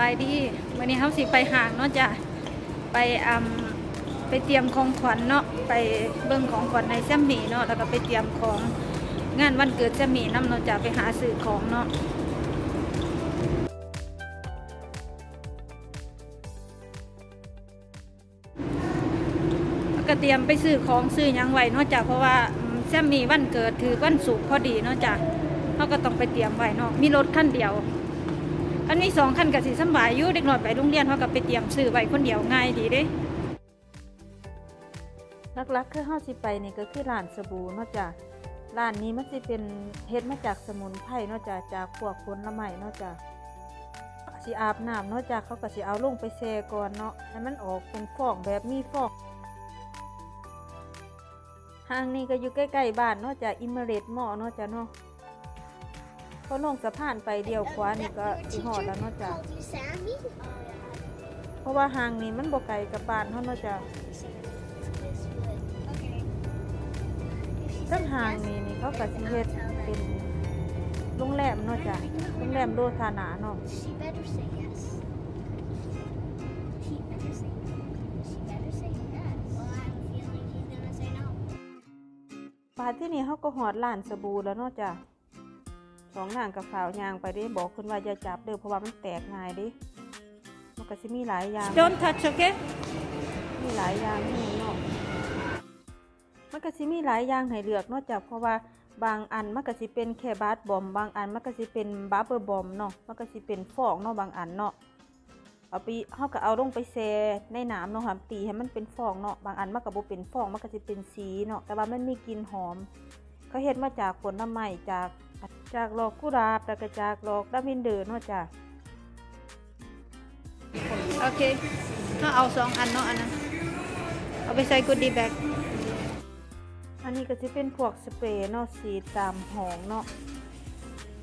ສະບາຍດີ ມື້ນີ້ເຮົາຊິໄປຫ້າງເນາະຈ້າ ໄປ ອຳ ໄປຕຽມຂອງຂວັນເນາະ ໄປເບິ່ງຂອງຂວັນໃຫ້ແຊມມີເນາະ ແລ້ວກໍໄປຕຽມຂອງງານວັນເກີດແຊມມີນຳເນາະຈ້າ ໄປຫາຊື້ຂອງເນາະ. ກໍຕຽມໄປຊື້ຂອງຊື້ຫຍັງໄວ້ເນາະຈ້າ ເພາະວ່າ ອາ ແຊມມີວັນເກີດຖືກວັນສຸກພໍດີເນາະຈ້າ ເຮົາກໍຕ້ອງໄປຕຽມໄວ້ເນາະ ມີລົດຄັນດຽວ ຄັນມີສອງຄັນກໍຊິສຳບາຍຢູ່ ເດັກນ້ອຍໄປໂຮງຮຽນ ເຮົາກໍໄປຕຽມຊື້ໄວ້ຄົນດຽວ ງ່າຍດີເດ້. ຫຼັກໆຄືເຮົາຊິໄປນີ້ກໍຄືຮ້ານສະບູເນາະຈ້າ ຮ້ານນີ້ມັນຊິເປັນເຮັດມາຈາກສະໝຸນໄພເນາະຈ້າ ຈາກພວກຜົນລະໄມ້ເນາະຈ້າ. ຊິອາບນ້ຳເນາະຈ້າ ເຂົາກໍຊິເອົາລົງໄປແຊ່ກ່ອນເນາະ ໃຫ້ມັນອອກເປັນຟອງ ແບບມີຟອງ. ຫ້າງນີ້ກໍຢູ່ໃກ້ໆບ້ານເນາະຈ້າ Emirates Mall ເນາະຈ້າເນາະ. ພໍລົງສະພານໄປລ້ຽວຂວານີ້ກໍຊິຮອດແລ້ວເນາະຈ້າ ເພາະວ່າຫ້າງນີ້ມັນບໍ່ໄກກັບບ້ານເຮົາເນາະຈ້າ. ເທິງຫ້າງນີ້ ນີ້ເຂົາກໍຊິເຮັດເປັນໂຮງແຮມເນາະຈ້າ ໂຮງແຮມໂລທານາເນາະ. ບາດທີນີ້ເຮົາກໍຮອດຮ້ານສະບູແລ້ວເນາະຈ້າ. ສອງນາງກໍຟ້າວຍ່າງໄປເດ້ ບອກເພິ່ນວ່າຢ່າຈັບເດີ້ ເພາະວ່າມັນແຕກງ່າຍເດ້. ມັນກໍຊິມີຫຼາຍຢ່າງ Don't touch, okay? ມີຫຼາຍຢ່າງແຮງເນາະ ມັນກໍຊິມີຫຼາຍຢ່າງໃຫ້ເລືອກເນາະຈ້າ ເພາະວ່າບາງອັນມັນກໍຊິເປັນແຄ່ບາດບອມ ບາງອັນມັນກໍຊິເປັນບັບເບິລບອມເນາະ ມັນກໍຊິເປັນຟອງເນາະ ບາງອັນເນາະ. ເອົາໄປ ເຮົາກໍເອົາລົງໄປແຊ່ໃນນ້ຳເນາະ ຫ້າມຕີໃຫ້ມັນເປັນຟອງເນາະ ບາງອັນມັນກໍບໍ່ເປັນຟອງ ມັນກໍຊິເປັນສີເນາະ ແຕ່ວ່າມັນມີກິ່ນຫອມ ເຂົາເຮັດມາຈາກຜົນລະໄມ້ ຈາກ ຈາກດອກກຸຫຼາບ ແລ້ວກໍຈາກດອກລາເວັນເດີເນາະຈ້າ. ໂອເຄ ເຮົາເອົາສອງອັນເນາະ ອັນນັ້ນເອົາໄປໃສ່ goodie bag. ອັນນີ້ກໍຊິເປັນພວກສະເປຣເນາະ ສີດຕາມຫ້ອງເນາະ.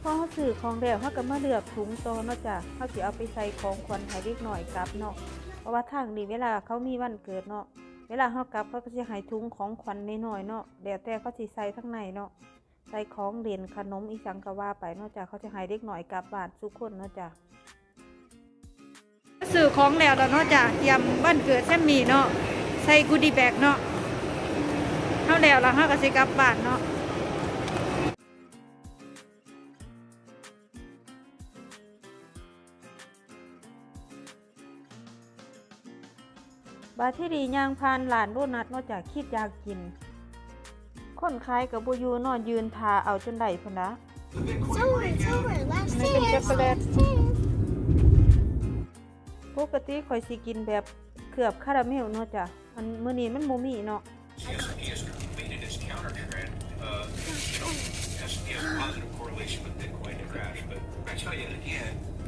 ພໍເຮົາຊື້ຂອງແລ້ວ ເຮົາກໍມາເລືອກຖົງຕໍ່ເນາະຈ້າ ເຮົາຊິເອົາໄປໃສ່ຂອງຂວັນໃຫ້ເດັກນ້ອຍກັບເນາະ ເພາະວ່າທາງນີ້ເວລາເຂົາມີວັນເກີດເນາະ ເວລາເຮົາກັບ ເຂົາກໍຊິໃຫ້ຖົງຂອງຂວັນນ້ອຍໆເນາະ ແລ້ວແຕ່ເຂົາຊິໃສ່ທາງໃນເນາະ ໃສ່ຂອງຫຼິ້ນ ຂະໜົມ ອີ່ຫຍັງກໍວ່າໄປເນາະຈ້າ ເຂົາຊິໃຫ້ເດັກນ້ອຍກັບບ້ານສູ່ຄົນເນາະຈ້າ. ຊື້ຂອງແລ້ວແລ້ວເນາະຈ້າ ຕຽມວັນເກີດແຊມມີເນາະ ໃສ່ goodie bag ເນາະ ເຮົາແລ້ວລະ ເຮົາກໍຊິກັບບ້ານເນາະ. ບາດທີນີ້ຍ່າງຜ່ານຮ້ານໂດນັດເນາະຈ້າ ຄິດຢາກກິນ ຄົນຂາຍກໍບໍ່ຢູ່ເນາະ ຢືນຖ້າເອົາຈົນໄດ້ພຸ້ນລະ. ອັນນີ້ເປັນຊັອກໂກແລັດ ປົກກະຕິຂ້ອຍຊິກິນແບບເຄືອບຄາຣາເມວເນາະຈ້າ ອັນມື້ນີ້ມັນບໍ່ມີເນາະ.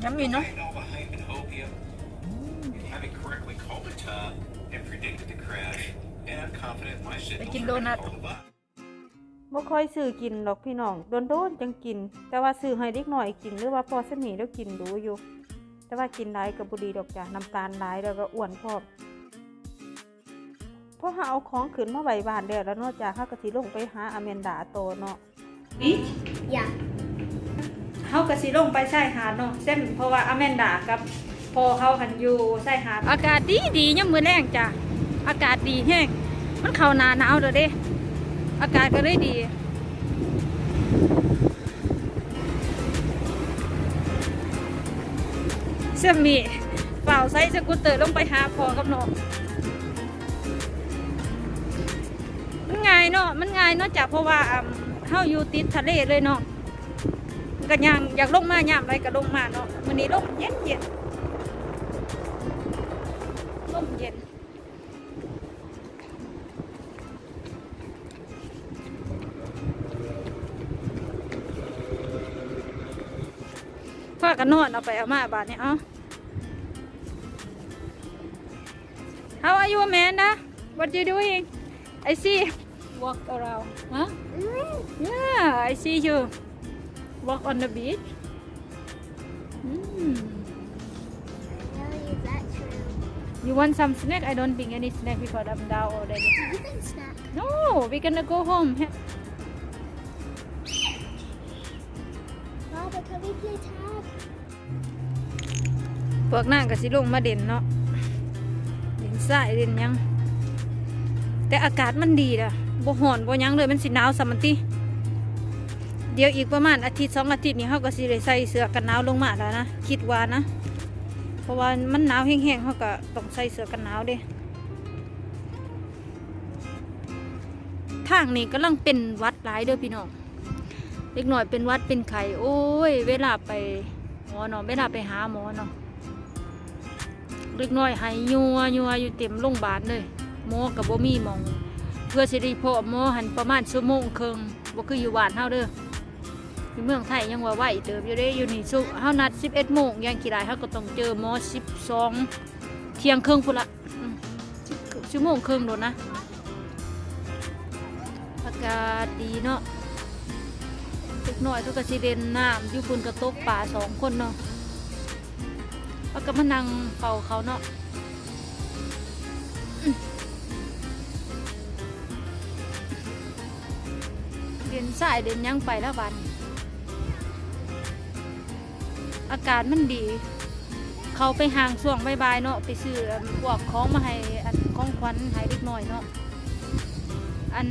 Yummy ເນາະ ໄປກິນໂດນັດ. ບໍ່ຄ່ອຍຊື້ກິນດອກພີ່ນ້ອງ ໂດນໆຈັ່ງກິນ ແຕ່ວ່າຊື້ໃຫ້ເດັກນ້ອຍກິນ ຫຼືວ່າພໍ່ສາມີລາວກິນດູຢູ່ ແຕ່ວ່າກິນຫຼາຍກໍບໍ່ດີດອກຈ້າ ນ້ຳຕານຫຼາຍ ແລ້ວກໍອ້ວນພ້ອມ. ພໍເຮົາເອົາຂອງຂຶ້ນມາໄວ້ບ້ານແລ້ວລະເນາະຈ້າ ເຮົາກໍຊິລົງໄປຫາອາແມນດາຕໍ່ເນາະ. Beach? Yeah. ເຮົາກໍຊິລົງໄປຊາຍຫາດເນາະ ເຊັ່ນ ເພາະວ່າອາແມນດາກັບ ພໍ່ເຮົາຫັ້ນຢູ່ຊາຍຫາດ ອາກາດດີໆ ຍາມມື້ແລງຈ້າ ອາກາດດີແຮງ ມັນເຂົ້າໜ້າໜາວແລ້ວເດ້ ອາກາດກໍເລີຍດີ. ເຊື່ອມີ ຟ້າວໃຊ້ສະກູດເຕີລົງໄປຫາພໍ່ກັບນ້ອງ ມັນງ່າຍເນາະ ມັນງ່າຍເນາະຈ້າ ເພາະວ່າ ອຳ ເຮົາຢູ່ຕິດທະເລເລີຍເນາະ. ກໍຍ່າງ ຢາກລົງມາຍາມໃດກໍລົງມາເນາະ ມື້ນີ້ລົມເຢັນໆ ລົມເຢັນ ພາກັນນອນເອົາໄປເອົາມາບາດນີ້ ເອົ້າ. How are you, Amanda? What you doing? I see walk around, huh? Mm. Yeah, I see you walk on the beach. Mm. Really, that's true. You want some snack? I don't bring any snack because I'm down already. You can snack. No, we're gonna go home. Baba, can we play tag? ພວກນາງກໍຊິລົງມາເຫຼັ້ນເນາະ ເຫຼັ້ນຊາຍເຫຼັ້ນຫຍັງ ແຕ່ອາກາດມັນດີລະ ບໍ່ຮ້ອນບໍ່ຫຍັງເລີຍ ມັນຊິໜາວສ່ຳມັນຕິ. ດຽວອີກປະມານອາທິດສອງອາທິດນີ້ ເຮົາກໍຊິໄດ້ໃສ່ເສື້ອກັນໜາວລົງມາແລ້ວນະ ຄິດວ່ານະ ເພາະວ່າມັນໜາວແຮງໆ ເຮົາກໍຕ້ອງໃສ່ເສື້ອກັນໜາວເດ້. ທາງນີ້ກຳລັງເປັນຫວັດຫຼາຍເດີພີ່ນ້ອງ ເດັກນ້ອຍເປັນຫວັດເປັນໄຂ້ ໂອ້ຍ ເວລາໄປໝໍເນາະ ເວລາໄປຫາໝໍເນາະ ເດັກນ້ອຍໄຫ້ຍົວໆຢູ່ເຕັມໂຮງບານເລີຍ ໝໍກໍບໍ່ມີໝ່ອງ ເພື່ອຊິໄດ້ພໍ້ໝໍຫັ້ນປະມານຊົ່ວໂມງເຄິ່ງ ບໍ່ຄືຢູ່ບ້ານເຮົາເດີ ຢູ່ເມືອງໄທຍັງວ່າໄວເຕີບຢູ່ເດ້ ຢູ່ນີ້ຊຸ ເຮົານັດສິບເອັດໂມງ ຢ່າງຂີ້ຫຼາຍເຮົາກໍຕ້ອງເຈີໝໍສິບສອງ ທ່ຽງເຄິ່ງພຸ້ນລະ ອືມ ຊົ່ວໂມງເຄິ່ງໂດນນະ. ອາກາດດີເນາະ ເດັກນ້ອຍເຂົາກໍຊິເຫຼັ້ນນ້ຳຢູ່ພຸ້ນ ກໍຕົກປາສອງຄົນເນາະ ເຮົາກໍມານັ່ງເຝົ້າເຂົາເນາະ ອືມ ເຫຼັ້ນຊາຍເຫຼັ້ນຫຍັງໄປແລ້ວບາດນີ້. ອາກາດມັນດີ ເຂົ້າໄປຫ້າງຊ່ວງບ່າຍໆເນາະ ໄປຊື້ອັນພວກຂອງມາໃຫ້ ອັນຂອງຂວັນໃຫ້ເດັກນ້ອຍເນາະ ອັນ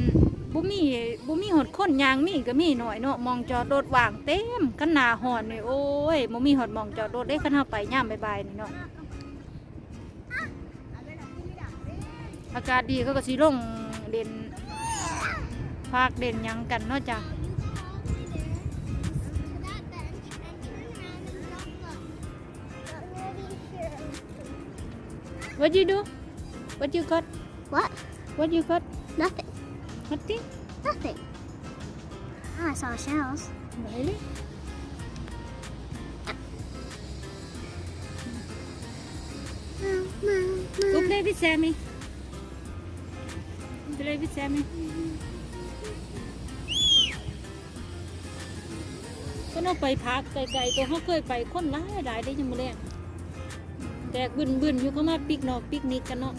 ບໍ່ມີ ບໍ່ມີຮອດຄົນຍ່າງ ມີກໍມີໜ້ອຍເນາະ ໝ່ອງຈອດລົດວ່າງເຕັມ ຄັນໜ້າຮ້ອນນີ້ ໂອ້ຍ ບໍ່ມີຮອດໝ່ອງຈອດລົດເດ້ ຄັນເຮົາໄປຍາມບ່າຍໆນີ້ເນາະ. ອາກາດດີເຂົາກໍຊິລົງເຫຼັ້ນ ພາກເຫຼັ້ນຫຍັງກັນເນາະຈ້ະ. What you do? What you got? What? What you got? Nothing. Nothing? Nothing. Oh, I saw shells. Really? Go play with Sammy. Play with Sammy. ເພິ່ນເອົາໄປພັກໄກໆ ໂຕເຮົາເຄີຍໄປ ຄົນຫຼາຍໆເດ້ຍາມມື້ແລງ ແຕກບຶ້ນໆຢູ່ ເຂົາມາປິກນອກປິກນິກກັນເນາະ.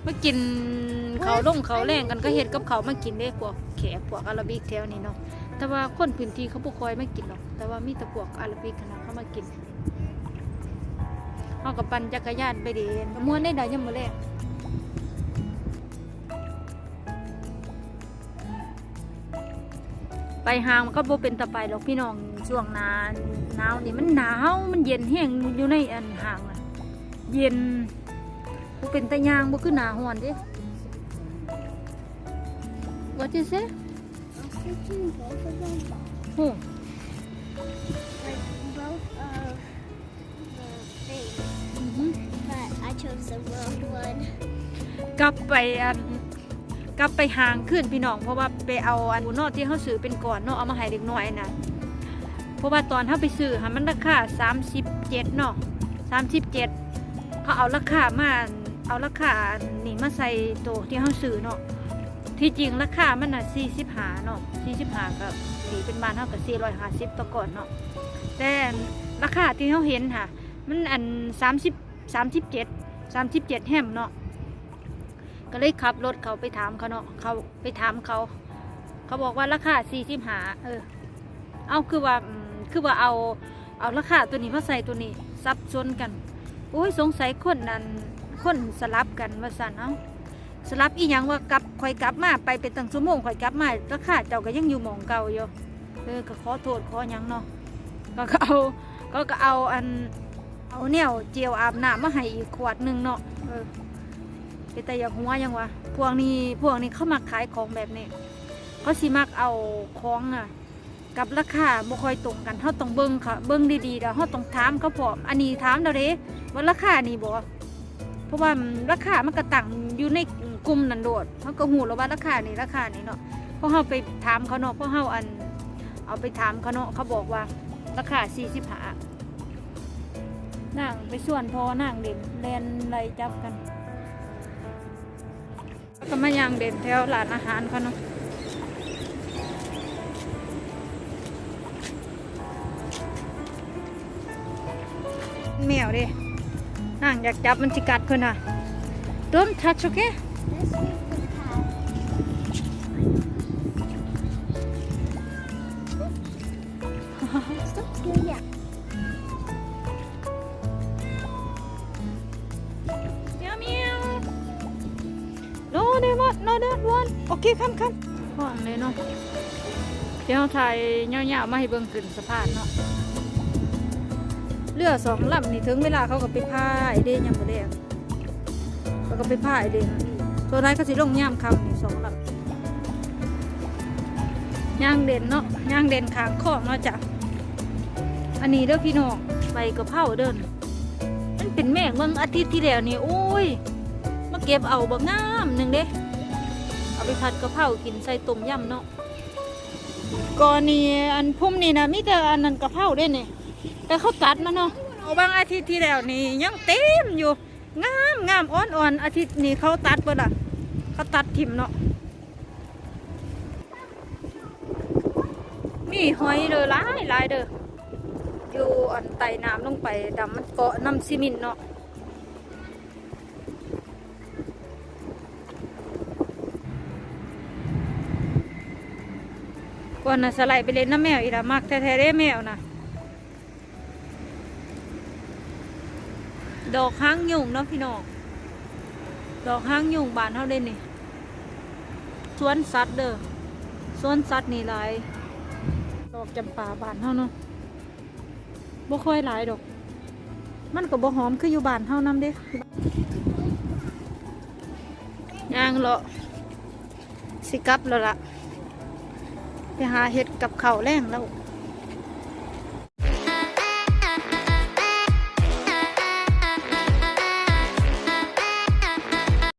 ມາກິນເຂົ້າດົງເຂົ້າແລງກັນ ເຂົາເຮັດກັບເຂົ້າມາກິນເດ້ ພວກແຂກ ພວກອາຣາບິກແຖວນີ້ເນາະ ແຕ່ວ່າຄົນພື້ນທີ່ເຂົາບໍ່ຄ່ອຍມາກິນດອກ ແຕ່ວ່າມີແຕ່ພວກອາຣາບິກຫັ້ນນະ ເຂົາມາກິນ ເຮົາກໍປັ່ນຈັກກະຍານໄປເດ້ ກໍມ່ວນໄດ້ດອກຍາມມື້ແລງ. ໄປຫ້າງມັນກໍບໍ່ເປັນຕາໄປດອກພີ່ນ້ອງ ຊ່ວງໜ້າໜາວນີ້ມັນໜາວ ມັນເຢັນແຮງຢູ່ໃນອັນຫ້າງນະ ເຢັນ ບໍ່ເປັນຕາຍ່າງ ບໍ່ຄືໜ້າຮ້ອນເດ້. What you say? I was thinking both of them. Who? Like, both of the things. Mm-hmm. But I chose the wrong one. ກັບໄປອັນ ກັບໄປຫ້າງຄືນພີ່ນ້ອງ ເພາະວ່າໄປເອົາອັນເນາະ ທີ່ເຮົາຊື້ເປັນກ້ອນເນາະ ເອົາມາໃຫ້ເດັກນ້ອຍນະ ເພາະວ່າຕອນເຮົາໄປຊື້ຫັ້ນ ມັນລາຄາສາມສິບເຈັດເນາະ ສາມສິບເຈັດ ເຂົາເອົາລາຄາມາ ເອົາລາຄາອັນນີ້ມາໃສ່ໂຕທີ່ເຮົາຊື້ເນາະ ທີ່ຈິງລາຄາມັນນະສີ່ສິບຫ້າເນາະ ສີ່ສິບຫ້າ ກໍຕີເປັນບ້ານເຮົາກໍສີ່ຮ້ອຍຫ້າສິບຕໍ່ກ້ອນເນາະ ແຕ່ລາຄາທີ່ເຮົາເຫັນຫັ້ນ ມັນອັນສາມສິບ ສາມສິບເຈັດ ສາມສິບເຈັດແຮມເນາະ. ກໍເລີຍຂັບລົດເຂົ້າໄປຖາມເຂົາເນາະ ເຂົ້າໄປຖາມເຂົາ ເຂົາບອກວ່າລາຄາສີ່ສິບຫ້າ ເອີ ເອົ້າ ຄືວ່າ ອືມ ຄືວ່າເອົາ ເອົາລາຄາໂຕນີ້ມາໃສ່ໂຕນີ້ ສັບສົນກັນ ໂອ້ຍ ສົງໄສຄົນນັ້ນ ຄົນສະຫຼັບກັນວ່າຊັ້ນ ເອົ້າ ສະຫຼັບອີ່ຫຍັງວ່າ ກັບ ຂ້ອຍກັບມາ ໄປເປັນຕັ້ງຊົ່ວໂມງ ຂ້ອຍກັບມາ ລາຄາເຈົ້າກໍຍັງຢູ່ໝ່ອງເກົ່າຢູ່. ເອີ ກໍຂໍໂທດຂໍຫຍັງເນາະ ເຂົາກໍເອົາ ເຂົາກໍເອົາອັນ ເອົາແນວເຈວອາບນ້ຳມາໃຫ້ອີກຂວດໜຶ່ງເນາະ ເອີ ເປັນຕາຢາກຫົວຫຍັງວະ ພວກນີ້ ພວກນີ້ເຂົາມັກຂາຍຂອງແບບນີ້ ເຂົາຊິມັກເອົາຂອງນະ ກັບລາຄາບໍ່ຄ່ອຍຕົງກັນ ເຮົາຕ້ອງເບິ່ງ ເບິ່ງດີໆ ແລ້ວເຮົາຕ້ອງຖາມເຂົາພ້ອມ ອັນນີ້ຖາມແລ້ວເດ້ ວ່າລາຄານີ້ບໍ ເພາະວ່າລາຄາມັນກະຕັ້ງຢູ່ໃນກຸ່ມນັ້ນໂລດ ເຮົາກໍຮູ້ແລ້ວວ່າລາຄານີ້ ລາຄານີ້ເນາະ ເພາະເຮົາໄປຖາມເຂົາເນາະ ເພາະເຮົາ ອັນ ເອົາໄປຖາມເຂົາເນາະ ເຂົາບອກວ່າລາຄາສີ່ສິບຫ້າ ນາງໄປຊວນພໍ່ນາງເຫຼັ້ນ ແລ່ນໄລ່ຈັບກັນ. ກໍມາຍ່າງເຫຼັ້ນແຖວຮ້ານອາຫານເຂົາເນາະ ແມວເດ້ ນາງຢາກຈັບ ມັນຊິກັດເພິ່ນນະ Don't touch, okay? Stop doing that. They want another one. Okay, come, come. ຫ້ອງເລີຍເນາະ ດຽວເຮົາຖ່າຍຍາວໆມາໃຫ້ເບິ່ງຂຶ້ນສະພານເນາະ. ເຮືອສອງລຳນີ້ເຖິງເວລາເຂົາກໍໄປພາຍເດ້ ຍາມມື້ແລງເຂົາກໍໄປພາຍເດ້. ສ່ວນຫຼາຍເຂົາຊິລົງຍາມຄ່ຳນີ້ສອງລຳ. ຍ່າງເດັ່ນເນາະ ຍ່າງເດັ່ນຂ້າງຄອງເນາະຈ້ະ. ອັນນີ້ເດີພີ່ນ້ອງ ໃບກະເພົາເດີ ມັນເປັນແມງເບິ່ງອາທິດທີ່ແລ້ວນີ້ ໂອ້ຍ ມາເກັບເອົາບັກງາມໜຶ່ງເດ້ ເອົາໄປຜັດກະເພົາກິນໃສ່ຕົ້ມຍຳເນາະ. ກໍນີ້ ອັນພຸ່ມນີ້ນະ ມີແຕ່ອັນນັ້ນກະເພົາເດ້ນີ້ ແຕ່ເຂົາຕັດມາເນາະ. ເອົາບາງອາທິດທີ່ແລ້ວນີ້ຍັງເຕັມຢູ່ ງາມໆ ອ່ອນໆ ອາທິດນີ້ເຂົາຕັດເບິດລະ ເຂົາຕັດຖິ້ມເນາະ. ມີຫອຍເດີ ຫຼາຍໆເດີ ຢູ່ອັນໃຕ້ນ້ຳລົງໄປ ດຳມັນເກາະນຳຊີມິນເນາະ. ກ່ອນນະ ສະໄລໄປເລ່ນນຳແມວອີກລະ ມັກແທ້ໆເດ້ແມວນະ. ດອກຫາງຍຸງເນາະພີ່ນ້ອງ ດອກຫາງຍຸງບ້ານເຮົາເດ້ນີ້. ສວນສັດເດີ ສວນສັດນີ້ຫຼາຍ ດອກຈຳປາບ້ານເຮົາເນາະ ບໍ່ຄ່ອຍຫຼາຍດອກ ມັນກໍບໍ່ຫອມຄືຢູ່ບ້ານເຮົານຳເດ້. ຍ່າງເລາະ ຊິກັບແລ້ວລະ ໄປຫາເຮັດກັບເຂົ້າແລງແລ້ວ.